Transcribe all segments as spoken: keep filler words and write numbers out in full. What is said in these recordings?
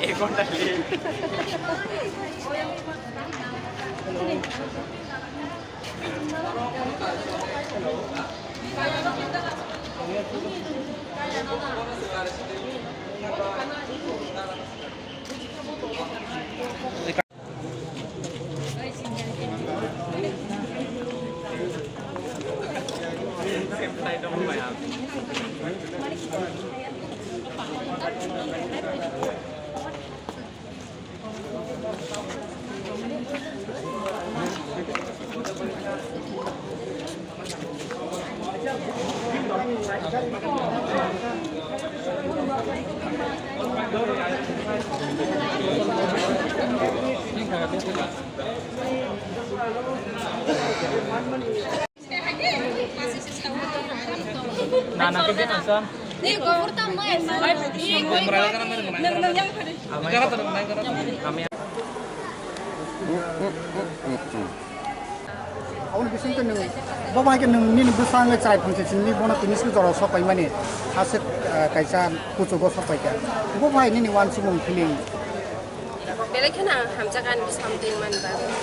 एक घंटा late. Na, na, kaya na, son? Aboni bisingtwi nwng, bo bai khe nwng nini bwskango chwrai phangse simi bono tini simi jora sok paimani, aswk, ah, kaisa kuchugo sok paikha. Bo bai nini uansukmung feeling. Belai kheno ang hamjak ani bwskango twi mani bagwi.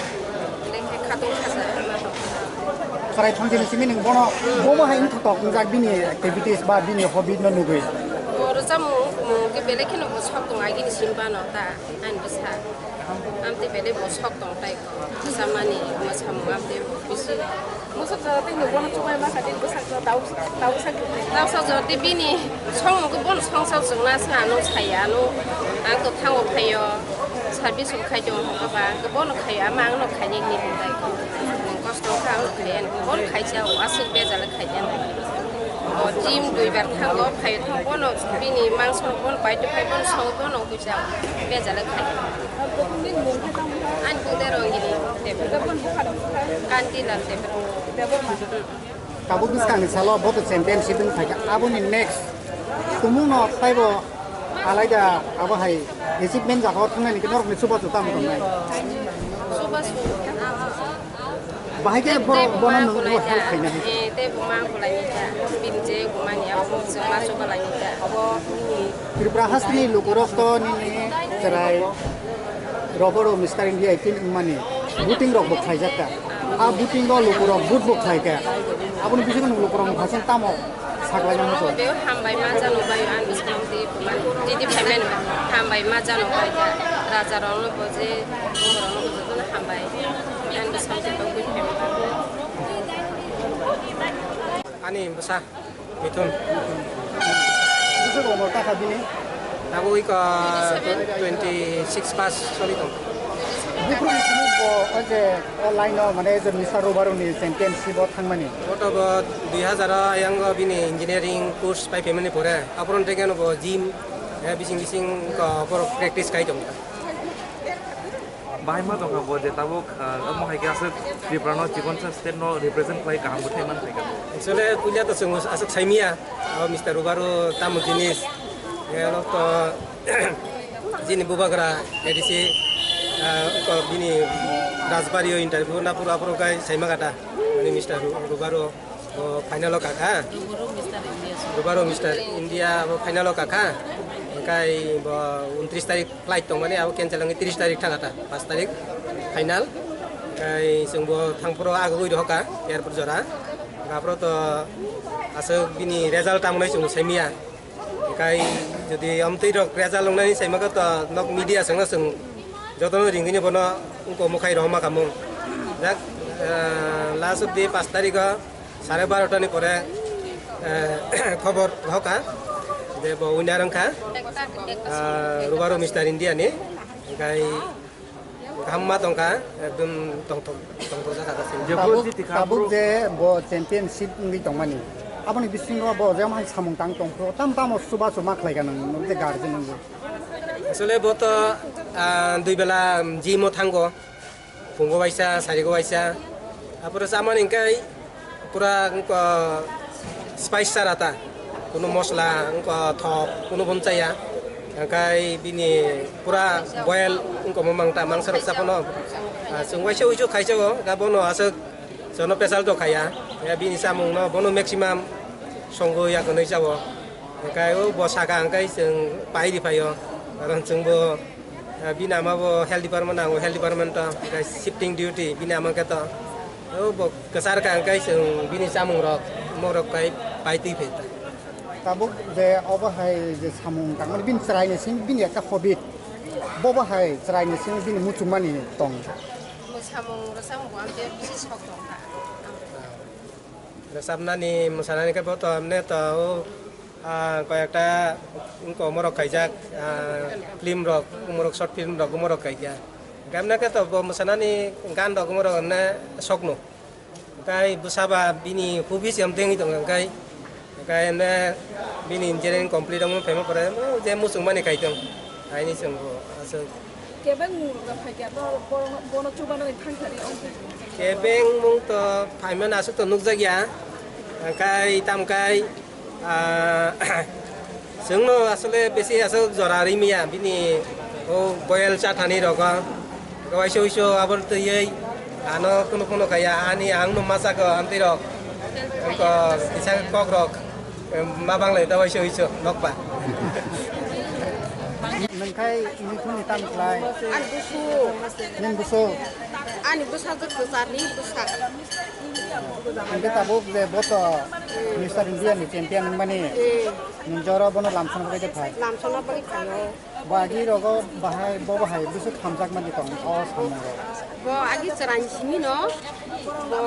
Belai khe khatung khaja ma tong. Chwrai thangchini simi nwng bono, bomo hai wngthok wngjak bini activities ba bini hobby no nugwi. Bo rwchapmung, mung khe belai kheno bo sok tong agini simi bano ta ani bwsa. Amtwi belai bo sok tong tai ko. Rwchapmani mwsamung amtwi bisi. Mosok jora tei ni bono chubai ma kati bwsakno tau, tau sak. Tau sak jora tei bini songmung khe bono songsa chwngna se ano saya ano. Ang to thango phaio. Service bo khai tongo hwnkhe ba hwnkhe bono khaio ama angno khainai ni hwnbai. Kosto kha ang khaia bono khaisa o aswk bejal khaia. O gym duibar thango phaio thango bono bini mangso bono bai to phai bono song bono kuisa bejal khaia. Ani bung de Rongini. Kanti Lal Debbarma. Tabuk bwskangni salo boto championship wng phaikha. Aboni next tumungno taibo alaida abo hai achievement jagao thangnani khe norokni chubachu tamo tongnai? Chubachu, ah, ah, ah. Bahai khe borok bono nwng help khainai. Eh, tei bo mang bolai ni ta. Bini je gumani abo chwng ma chubalai ni ta. Tripura hasteni lukurok to nini chwrai Robert o Mister India eighteen wngmani voting rok bo khlaijak kha. A voting o lukurok vote bo khlai kha. Aboni bisingtwi lukurok ni hasing tamo saklai mano to. Be hambai ma jano bai ani bisingtwi titi phaimani hambai ma jano bai kha. Raja rok no bo je borok no bo joto no hambai. Ani bisingtwi tongwi phaimani. Ani bwsa. Mithun. Bwswk umor kakha bini? Tabuk iko twenty six pass choli tong. Buphuruni simi bo o je o line o mane je Mister Robar ni championship o thangmani. Boto bo dui hazar o ayang o bini engineering course pai phaimani pore. Aphuru tei khe no bo gym, eh, bising bising ko borok practice khai tong. Bahai ma tongkha bo je tabuk, ah, omo hai khe aswk Tripura no chikon sa state no represent khlai kaham bwthai man phaikha bo. Actually, puila to chwng aswk saimia, o Mister Rubaru tamo jinis, eh, ono to jini bubagra A D C, ah, ko bini Rajbari o interview na pura pura kai saima kata, ani Mister Ru-, Rubaru. Bo final o kakha. Rubaro Mister India song. Rubaro Mister India bo final o kakha. Hingkai bo untris tarik flight tongmani, abo cancel wngwi tris tarik thangkha ta, pas tarik final. Hingkai chwng bo thangphuru agugwi rohorkha airport jora. Hingkha aphuru to aswk bini result tamo hinwi chwng saimanya. Hingkai jodi amtwi rok result wngnani saimaka to nok media swngno chwng jotono ringwino bono wngkha mwkhai rohorma khamung. Jak, eh, last of the pas tarikh o sare barota ni pore, eh, khobor hoka je bo winner wngkha, eh, Rubaro Mister India ni. Hingkai Hamma tongkha, ekdom tongthok, tongthok jakha se. Jebo tabuk, jiti kha tabuk bro. Je bo championship wngwi tongmani. Aboni bisingo bo je hai samung tang tongphuru, tam tamo chubachu ma khlaikha nwng, nwng je guardian wngwi. Asole bo to, ah, dui bela, um, gym o thango. Phungo waisa, sarigo waisa. Apore chamani hingkai pura wngkha spice chara ta, kunu mosla wngkha thok kunu bo chaya, hingkai bini pura boil wngkha mo mangta mangsa rok chapono. Ah, chwng waisa uisu khaisa o, hingkha bono aswk jono pesal to khaya, ya bini chamung no bono maximum songo ya kwnwi chao. Hwnkhe o bo saka hwnkhe chwng pai ri phaio, karon chwngbo, ah, bini ama bo health department, ang bo health department o, hwnkhe shifting duty bini ama khe to. O bo kwchar ka hwnkhe chwng bini chamung rok, mok rok kai pai twi phai ta. Tabuk je obo hai je samung tangmani bini chwrai ni simi bini ekta hobby. Bobo hai chwrai ni simi bini muchungmani tong. Bo samung rwchapmung bo amtwi bisi sok tong kha. Rwchapnani, mwsanani khe bo to, emne to, o, ah, koyekta wngkha omorok khaijak, ah, film rok, omorok short film rok, omorok khaikha. Hwnkhe emne khe to bo mwsanani gan rok, omorok emne sokno. Hwnkhe bwsa ba bini hobby se amtwi wngwi tongo, hwnkhe, hwnkhe emne bini engineering complete wngma phaima pore, je muchungmani khaitong, haini chwngbo aswk. Kebeng mung rok phai khe to bono, bono chubanani thang thani ongtwi. Kebeng mung to phaimano aswk to nukjakya. Hwnkhe tamkhe, ah, chwngno asole bisi aswk jora rimya bini o boyel cha thani rogo. Waisa waisa aboni twiwi ano kunu kunu kaya ani ang no masago amtwi rok. Ko kisa kok rok. Em, ma banglai ta waisa waisa nokpa. Nungkhai nungkhuni tam khlai. Ani busu. Nung busu. Ani busa jwk kwchar ni busa. Hingke tabuk je boto Mister India ni champion wngmani. Eh. Nung jora bono lamsana bagwi je phai. Lamsana bagwi phaio. Bo agi rogo bahai, bo bahai bwswk hamjakmani tong o samung rok. Bo agi chwraini simi no, bo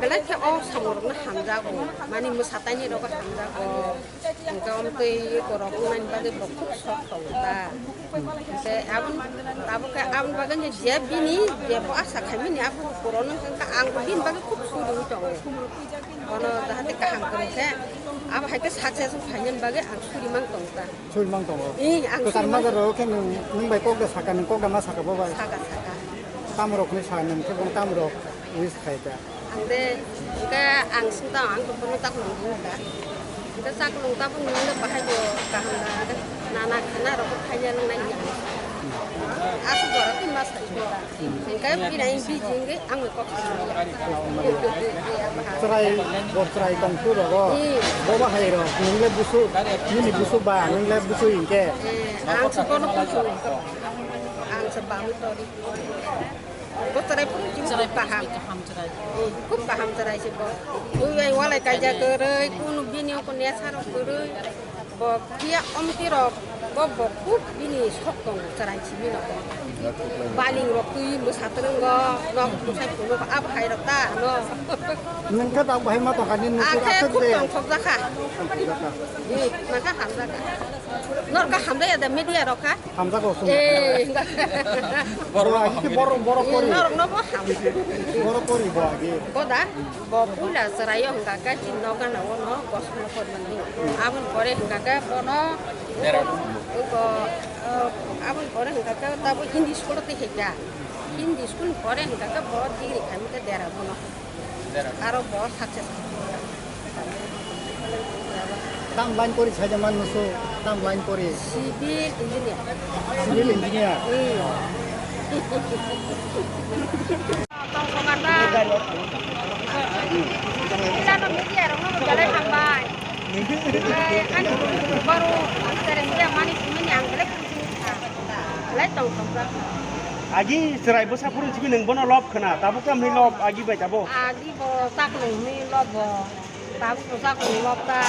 belai khe o samung rok no hamjago, mani mwsataini rogo hamjago, hwnkhe omtwi borok wngnani bagwi bo khub sok tongo ta. Hwnkhe aboni, tabuk khe aboni bagwi je bini je bo asa khaimani abo borokno hwnkhe ang bo bini bagwi khub suri tongo. Bono jahate kaham kwrwi khe, abo hai khe success phainani bagwi ang suri mang tongo ta. Suri mang tongo. Ih, ang kwchar suri mang majaro khe nwng, nwng bai kok da saka, nwng kok da ma saka bo bai. Saka, saka. Tamrok ni sa nwng khe bo tamrok wish khai ta. Ang de, hwnkhe ang sing tong, ang bono chaknung di ta. Hwnkhe chaknung ta bo nwng le bahai bo kaham da, hwnkhe nana khana rok bo khaina nang nai ya. Aswk jora twi ma sai ta. Hwnkhe bini ang biji wngwi ang bai kok swngo. Chwrai, bo chwrai tong tu rogo. Hmm. Bo bahai rok, nwng le busuk, nini busuk ba, nwng le busuk hinkhe. Eh, ang se bono kuchung. Ang se bamwi tori. Bo chwrai phuru chini chwrai kaham. Kaham chwrai. Hmm, khub kaham chwrai se bo. Ui bai walai kaijak kwrwi, kunu bini oko nesha rok kwrwi. Bo phiya omti rok, bo, bo khub bini sok tongo chwrai simi no. Baling rok twi mwsa twrwngo, nok bwsai phunuk abo hai rok ta no. Nwng khe tak bahai ma tongkha ni, nwng akhe aswk khub de tongthok jakha. Tongthok jakha. Eh, nangkha hamjakha. Norok kha hamjaya da media rok kha. Hamjago sung. Eh, borok agi khe borok, borok pori. Norok no bo ham. Borok pori bo agi. Bo da? Bo puila chwraio hwnkha khe chini nokgana o no bosongno pormani. Aboni pore hwnkha khe bono uko, uh, aboni pore hwnkha khe tabo Hindi school o twi khaikha. Hindi school ni pore hwnkha khe bo degree khaimani khe dera bono. Aro bo success. Tam line pori saja man musu, tam line pori. Civil engineer. Civil engineer. Hmm. Tong sokar ta. Ila no media rok no belai hambai. Eh, ani baru, media mani sumini ang belai puji kha. Belai tong sokar. Agi chwrai bwsa phuru simi nwng bono lob khna, tabuk tamni lob agi bai tabuk. Agi bo chaklung hwnwi lob bo. Tabuk bo chaklung lob ta.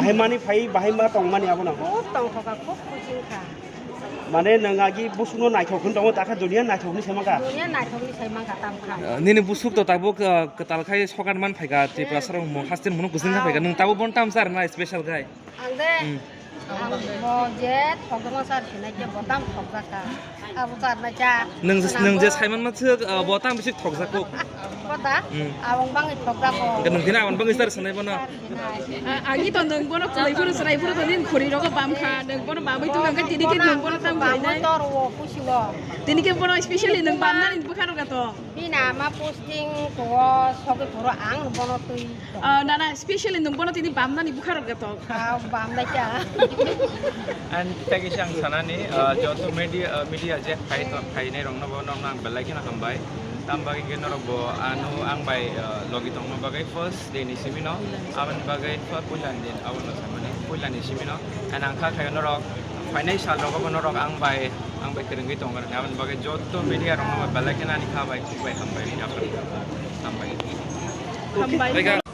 Ahai mani phai bahai ma tong mani abono. Khub tong kha, khub kuching kha. Mane nwng agi busukno naithok hwn tongo, takha duniya naithokni sai mankha. Duniya naithokni sai mankha, tam kha. Ah, nini busuk to tabuk, ah, kwtal khai sokat man phaikha, Tripura sarong mo haste munu kuching kha phaikha. Nwng tabuk bon tam sar na special khai. Ang de, hmm, ang bo je thokdoma sar sinai je bo tam thokjak kha. Abo sar na cha. Nwng je, nwng je saiman ma suk, ah, bo tam bisik thokjak kok. Bo da? Hmm. Abong bangwi thokjak kok. Nwng tini abong bangwi sar sinai bono. Sar sinai. Ah, agi to nwng bono kwlai phuru chwrai phuru to nini khuri rogo bam kha. Nwng bono bamwi tong kha, tini khe nwng bono tam khlainai. Bamwi tor wo pusi wo. Tini khe bono specially nwng bamnani bwkha rok to. Bini ama posting tongo, sogwi phuru ang bono twi. Ah, nana, specially nwng bono tini bamnani bwkha rok gato. Ah, bamnai kha. Ang tei kisa ang sanani, ah, joto media, ah, media je phai to, phainai rokno bo norokno ang belai kheno hambai. Tam bagwi khe norok bo ano ang bai, ah, logi tongma bagwi first day ni simi no, aboni bagwi first puila ni din abono samani. Puilani simino, and ang kha khayo norok phainai sal rogo bo norok ang bai, ang bai kwrwngwi tongo, aboni bagwi joto media rokno belai kheno ani kha bai, khuk bai, hambai, yapharwi hambai. Hambai.